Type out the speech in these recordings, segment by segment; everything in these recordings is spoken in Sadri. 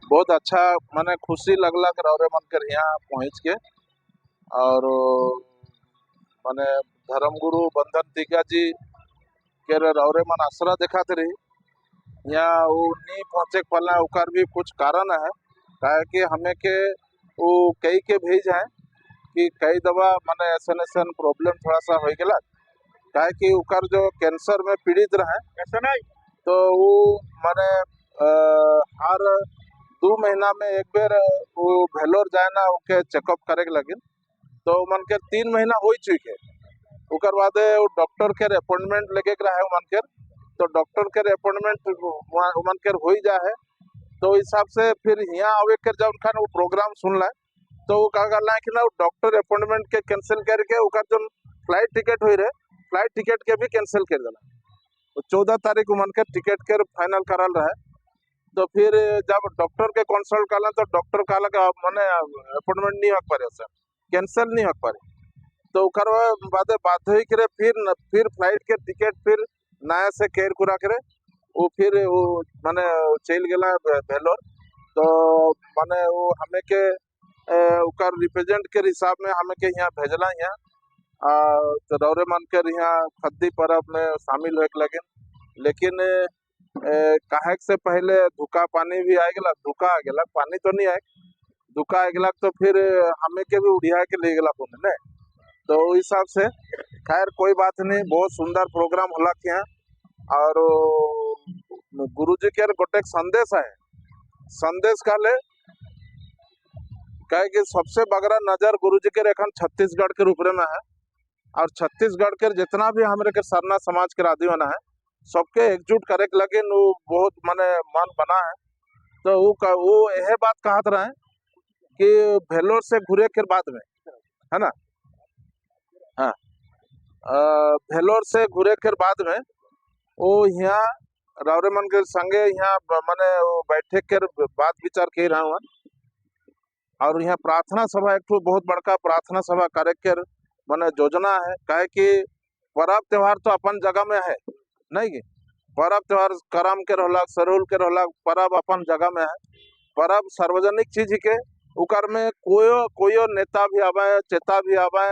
बहुत अच्छा माने खुशी लगला रौरे मन के यहाँ पहुँच के। और माने धर्मगुरु बंधन तिग्गा जी के रौरे मन आसरा दिखाते रही। यहाँ वो नहीं पहुँचे पहले उकर भी कुछ कारण है, काहे कि हमें के वो कई के भेज है कि कई दवा माने ऐसा ऐसा प्रॉब्लम थोड़ा सा हो गया, काहे कि उकर जो कैंसर में पीड़ित रहे ऐसा नहीं तो वो माने हर 2 महीना में एक बेर वो भेलोर जाए ना ओके चेकअप करे के लगिन। तो मन के 3 महीना हो चुके, ओकर बाद वो डॉक्टर के अपॉइंटमेंट लेके के रहे मन के, तो डॉक्टर के अपॉइंटमेंट मन के हो ही जाए है। तो हिसाब से फिर यहाँ आवे के जब खान वो प्रोग्राम सुन ला तो वो का करला कि ना डॉक्टर अपॉइंटमेंट के कैंसिल करके ओकर जो फ्लाइट टिकट हो रहे, फ्लाइट टिकट के भी कैंसिल कर दिला। तो 14 तारीख मन के टिकट के फाइनल करल रहे। तो फिर जब डॉक्टर के कंसल्ट करला तो डॉक्टर कहला कि माने अपॉइंटमेंट नहीं हो पारे सर, कैंसिल नहीं हो पारे। तो ओकर बाद बाध्य होई करे फिर फ्लाइट के टिकट फिर नया से केर कुरा करे वो फिर वो माने चल गेला भेलोर। तो माने वो हमें के ओकर रिप्रेजेंट के हिसाब में हमें के यहाँ भेजला यहाँ। तो रौरे मन के यहाँ खद्दी पर्व में शामिल होए के लगे, लेकिन काहे से पहले धुका पानी भी आ गया, धुका आ गया, पानी तो नहीं आए, धुका आ गया। तो फिर हमें के भी उड़िया के ले गया पुणे ने। तो उस हिसाब से खैर कोई बात नहीं, बहुत सुंदर प्रोग्राम होला के यहाँ। और गुरुजी के गोटे संदेश है, संदेश कहले कहे कि सबसे बगरा नजर गुरुजी के एखन छत्तीसगढ़ के रूप में है और छत्तीसगढ़ के जितना भी हमारे के सरना समाज के आदमी होना है, सबके एकजुट करे के लगे वो बहुत माने मन बना है। तो वो यह बात कहत रहे कि भेलोर से घुरे के बाद में है ना, हाँ, भेलोर से घुरे के बाद में वो यहाँ रावरे मन के संगे यहाँ माने वो बैठे के बात विचार के रहा हूँ। और यहाँ प्रार्थना सभा एक ठो बहुत बड़का प्रार्थना सभा करे के माने योजना है, काहे कि पर्व त्योहार तो अपन जगह में है नहीं कि पर्व त्योहार करम के रहला, सरहुल के रहला, पर्व अपन जगह में है। पर्व सार्वजनिक चीज के उकर में कोयो कोयो नेता भी आवे, चेता भी आवे,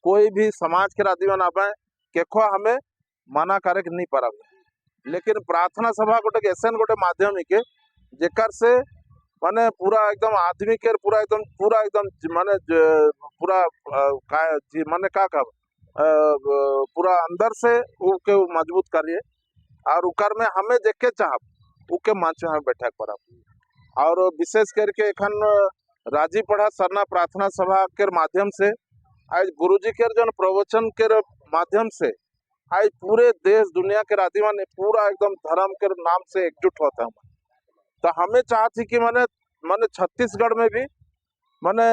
कोई भी समाज के आदमी आवे, केखो हमें मना करे के नहीं परब। लेकिन प्रार्थना सभा गोटे ऐसा गोटे माध्यम के जेकर से माने पूरा एकदम आदमी के पूरा एकदम माने पूरा का जी माने का का पूरा अंदर से उ के मजबूत करिए और उकर में हमें देख के चाहब उके मंच में हमें बैठक पड़ब। और विशेष करके एखन राजी पढ़ा सरना प्रार्थना सभा के माध्यम से आज गुरुजी के जन प्रवचन के माध्यम से आज पूरे देश दुनिया के आदमी ने पूरा एकदम धर्म के नाम से एकजुट होता है। तो हमें चाहती कि माने माने छत्तीसगढ़ में भी माने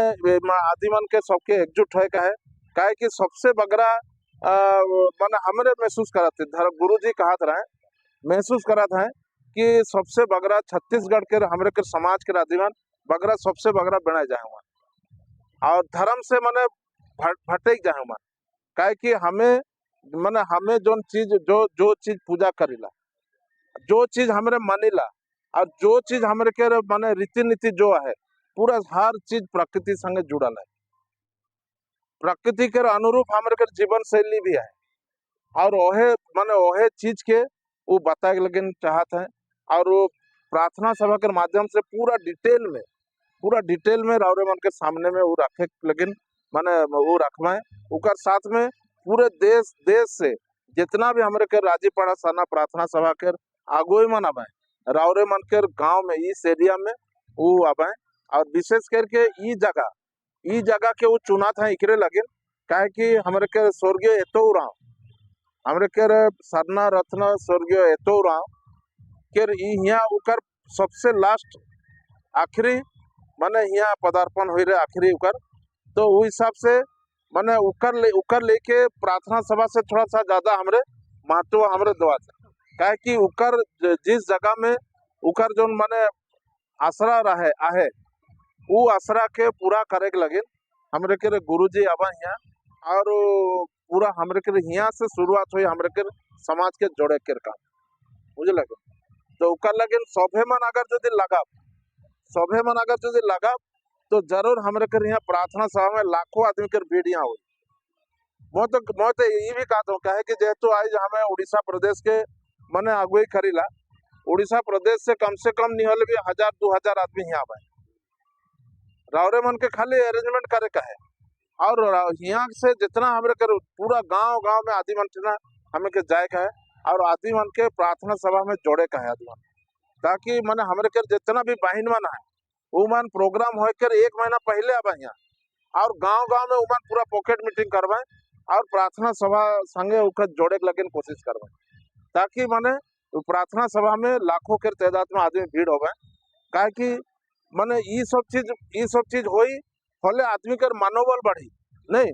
आदिमन के सबके एकजुट होए का है, काहे कि सबसे बगरा माने हमरे महसूस कराते धर्म गुरु जी कहत रहे, महसूस करात है कि सबसे बगरा छत्तीसगढ़ के हमरे के समाज के आदिमन बगरा सबसे बगरा बनाए जाए हुआ और धर्म से माने भटक जाए हुआ। काहे कि हमें माने हमें जोन चीज जो जो चीज पूजा करीला, जो चीज हमरे मानिला और जो चीज हमरे के माने रीति नीति जो है, पूरा हर चीज प्रकृति संगे जुड़ल है। प्रकृति के अनुरूप हमरे के जीवन शैली भी है और ओहे माने ओहे चीज के वो बताए लेकिन चाहत है। और वो प्रार्थना सभा के माध्यम से पूरा डिटेल में रावरे मन के सामने में वो रखे, लेकिन माने वो रखवाए। उकर साथ में पूरे देश देश से जितना भी हमरे के राजी पड़ा सरना प्रार्थना सभा के आगोई मन आवे, रावरे मन के गांव में इस एरिया में वो आवे। और विशेष करके ई जगह के वो चुना था इकरे लगे, काहे कि हमरे के स्वर्गीय एतो राव, हमरे के सरना रत्न स्वर्गीय एतो राव के ई हिया उकर सबसे लास्ट आखिरी माने हिया पदार्पण हो रहे आखिरी उकर। तो वो हिसाब से माने उकर लेके प्रार्थना सभा से थोड़ा सा ज्यादा हमरे महत्व हमरे दवा थे, काहे कि उकर जिस जगह में उकर जो माने आसरा रहे आहे, वो आसरा के पूरा करे के लगे हमरे के गुरुजी आवा हिया और पूरा हमरे के हिया से शुरुआत हुई हमरे के समाज के जोड़े के काम, बुझल। तो उकर लगे सभे मन अगर यदि लगा सभे मन अगर यदि लगा तो जरूर हमरे के यहाँ प्रार्थना सभा में लाखों आदमी के भीड़ यहाँ हुई। मैं तो ये भी कहता हूँ, काहे कि जेहेतु आज हमें उड़ीसा प्रदेश के मने अगुवाई करीला, उड़ीसा प्रदेश से कम नहीं होले भी 1000-2000 आदमी यहाँ आवे। रावरे मन के खाली अरेंजमेंट करे का है और यहाँ से जितना हमरे कर पूरा गांव गांव में आदि मन ना हमें के जाए का है और आदि मन के प्रार्थना सभा में जोड़े का है आदि मन, ताकि माने हमरे के जितना भी बहिन मन है वो मन प्रोग्राम हो कर एक महीना पहले आवे यहाँ और गांव गांव में उमन पूरा पॉकेट मीटिंग करवाए और प्रार्थना सभा संगे ओकर जोड़े के लगिन कोशिश करवाए, ताकि माने उ प्रार्थना सभा में लाखों के तादाद में आदमी भीड़ होवे। काहे कि माने ई सब चीज होई होले आदमी के मनोबल बढ़ी नहीं,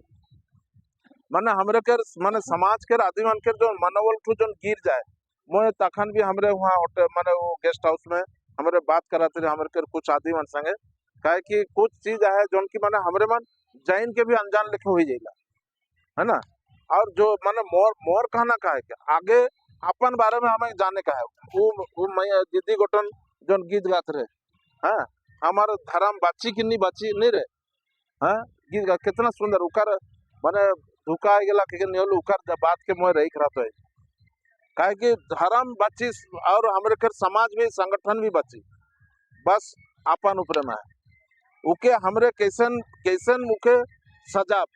माने हमरे के माने समाज के आदमी मन के जो मनोबल ठू जो गिर जाए। मोए तखन भी हमरे वहाँ होटल माने वो गेस्ट हाउस में हमरे बात कराते रहे हमरे के कुछ आदमी मन संगे, काहे कि कुछ चीज है जोन की माने हमरे मन जैन के भी अनजान लेखे हो जाइला है ना। और जो माने मोर मोर कहना का है कि आगे अपन बारे में हमें जाने का है। वो मैं दीदी गोटन जोन गीत गाते रहे, हाँ, हमार धर्म बाची कि नहीं बाची नहीं रे, हाँ, गीत गा कितना सुंदर उकर माने धोखा आ गेला कि नहीं होल उकर बात के मोह रही खराब है। काहे कि धर्म बची और हमरे के समाज भी संगठन भी बची, बस अपन ऊपर में है। उके हमरे कैसन कैसन उके सजाब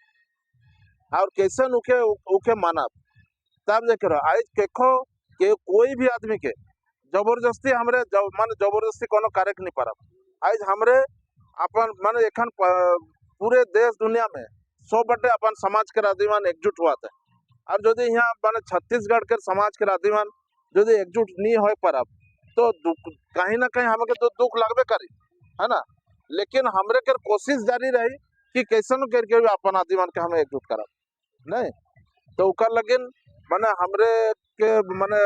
और कैसन उके उके मानब तब देख रहो। आज देखो के कोई भी आदमी के जबरदस्ती हमरे माने जबरदस्ती कोनो कार्य नहीं पारब। आज हमरे अपन माने एखन पूरे देश दुनिया में सब बटे अपन समाज के आदमी मन एकजुट हुआ था और यदि यहाँ माने छत्तीसगढ़ के समाज के आदमी मन यदि एकजुट नहीं हो पारब तो दुख कहीं ना कहीं हमें तो दुख लगबे करी है ना। लेकिन हमरे के कोशिश जारी रही कि कैसन करके भी अपन आदमी मन के हमें एकजुट करब नहीं तो उकर लगिन माने हमरे के माने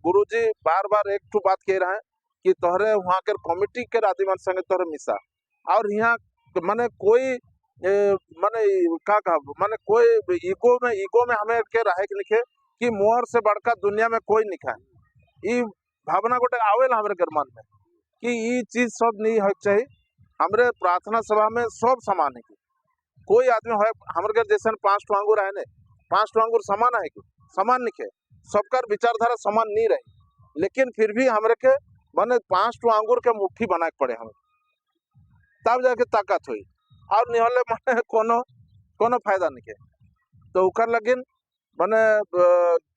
गुरुजी बार बार एक ठो बात कह रहे हैं कि तोहरे वहाँ के कमिटी के आदमी मन संगे तोहरे मिसा और यहाँ माने कोई माने का कहा माने कोई ईगो में हमें के रहे के निखे कि मोर से बड़का दुनिया में कोई नहीं खाए। ई भावना गोटे आवेला हमरे के मन में कि ई चीज सब नहीं होके चाहिए। हमरे प्रार्थना सभा में सब समान है, कोई आदमी हो हमरे के जैसे 5 ठो आंगुर है ने, 5 ठो आंगुर समान है कि समान नहीं है, सबकर विचारधारा समान नहीं रहे, लेकिन फिर भी हमरे के माने 5 ठो आंगुर के मुट्ठी बनाए के पड़े हमें तब जाके ताकत हुई और नहीं होले माने कोनो कोनो फायदा नहीं है। तो उकर लगिन माने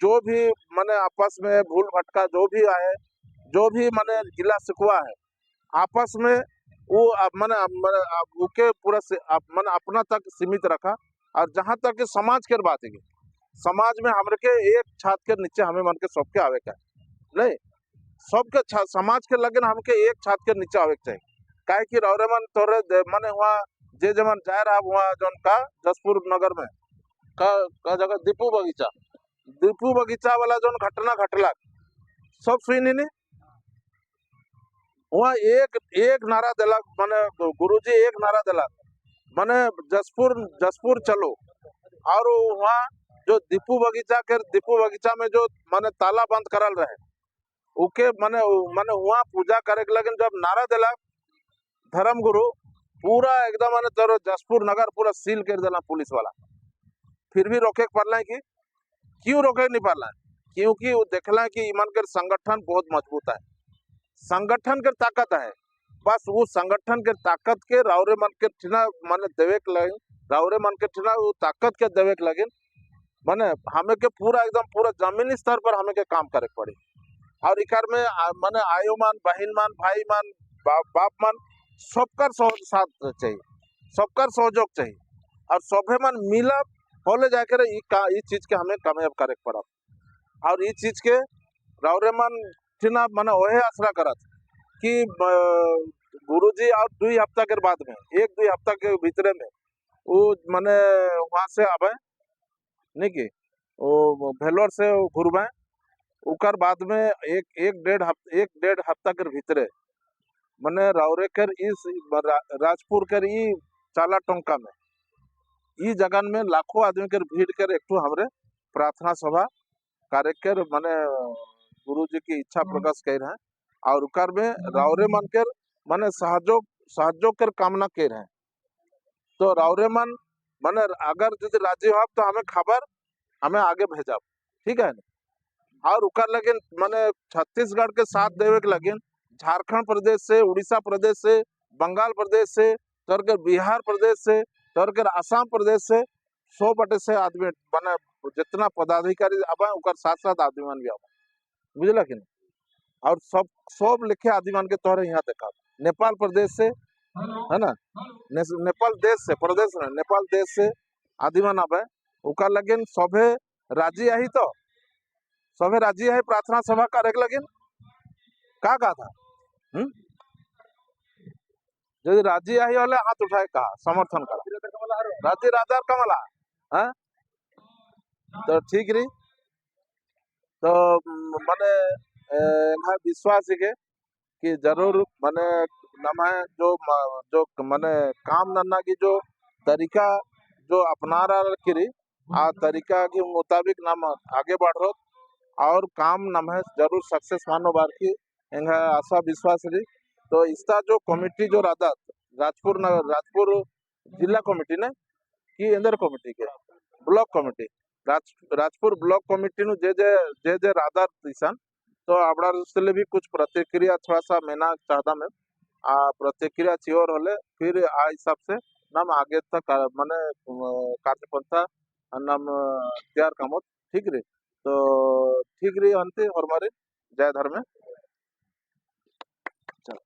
जो भी माने आपस में भूल भटका जो भी आए जो भी माने गिला शिकवा है आपस में वो अब माने अब माने अब उके पूरा से अब माने अपना तक सीमित रखा और जहाँ तक कि समाज के बात है समाज में हमरे के एक छात के नीचे हमें मन के सबके आवे का नहीं सबके समाज के लगिन हमके एक छात के नीचे आवे के चाहिए। काहे कि रौरे मन तोरे माने वहाँ जे जमन जाए रहा वहाँ जोन का जसपुर नगर में का जगह दीपू बगीचा, दीपू बगीचा वाला जोन घटना घटला सब सुनी नहीं वहाँ एक एक नारा दिला माने गुरुजी एक नारा दिला माने जसपुर जसपुर चलो और वहाँ जो दीपू बगीचा के दीपू बगीचा में जो माने ताला बंद करल रहे उके माने माने वहाँ पूजा करे के लगिन जब नारा दिला धर्म गुरु पूरा एकदम माने तोरो जसपुर नगर पूरा सील कर देला पुलिस वाला। फिर भी रोके के पड़ला कि क्यों रोके नहीं पड़ला क्योंकि वो देखला कि ईमान के संगठन बहुत मजबूत है, संगठन के ताकत है, बस वो संगठन के ताकत के रावरे मन के ठिना माने देवे के लगिन रावरे मन के ठिना वो ताकत के देवे के लगिन माने हमें के पूरा एकदम पूरा जमीनी स्तर पर हमें के काम करे के पड़ी। और इकर में माने आयो मान बहन मान भाई मान बाप मान सबकर साथ चाहिए, सबकर सहयोग चाहिए और सभे मन मिला होले जाकर ई का ई चीज के हमें कामयाब करे के पड़ब। और ई चीज के रावरे मन ठिना माने ओहे आसरा करत कि गुरुजी और 2 हफ्ता के बाद में 1-2 हफ्ता के भीतरे में वो माने वहाँ से आवे नहीं कि वो भेलोर से घुरबे उकर बाद में एक एक डेढ़ हफ्ता एक डेढ़ हफ्ता के भीतरे माने रावरे कर इस राजपुर कर ई चाला टोंका में ई जगन में लाखों आदमी के भीड़ कर एक ठो हमरे प्रार्थना सभा कार्य कर माने गुरु जी की इच्छा प्रकाश कर रहे हैं और उकर में रावरे मन कर माने सहयोग सहयोग कर कामना कर हैं। तो रावरे मन माने अगर यदि राजी हो तो हमें खबर हमें आगे भेजा, ठीक है ना? और उकर लगिन माने छत्तीसगढ़ के साथ देवे के लगिन झारखंड प्रदेश से, उड़ीसा प्रदेश से, बंगाल प्रदेश से, तोर के बिहार प्रदेश से, तोर के आसाम प्रदेश से 100 बटे से आदमी माने जितना पदाधिकारी आवा उकर साथ साथ आदमी मन भी आवा, बुझला कि नहीं? और सब सब लिखे आदमी मन के तोहरे यहाँ देखा नेपाल प्रदेश से है ना, नेपाल देश से, प्रदेश ना, नेपाल देश से आदमी मन आवे। उकर लगिन सभे राजी आही, तो सभे राजी है प्रार्थना सभा करे के लगिन का कहा था? हम्म यदि राजी आही होले हाथ उठाए कहा समर्थन करा राजी राजा कमला। हाँ तो ठीक रही। तो माने यहाँ विश्वास है कि जरूर माने नम है जो जो माने काम नन्ना की जो तरीका जो अपना रहा किरी आ तरीका के मुताबिक नाम आगे बढ़ रहो और काम नम है जरूर सक्सेस मानो बार की एंगा आशा विश्वास रही। तो इसका जो कमिटी जो राधा राजपुर राजपुर जिला कमिटी ने कि इंदर कमिटी के block committee Rajpur block committee नु जे जे जे जे राधा दिसान तो आपड़ा से भी कुछ प्रतिक्रिया थोड़ा सा मेना चाहता मैं। आ प्रतिक्रिया चियोर होले फिर आ हिसाब से नाम आगे तक माने कार्यपंथा नाम तैयार कामत ठीक रे। तो ठीक रे अंते और मारे जय धर्म। चलो।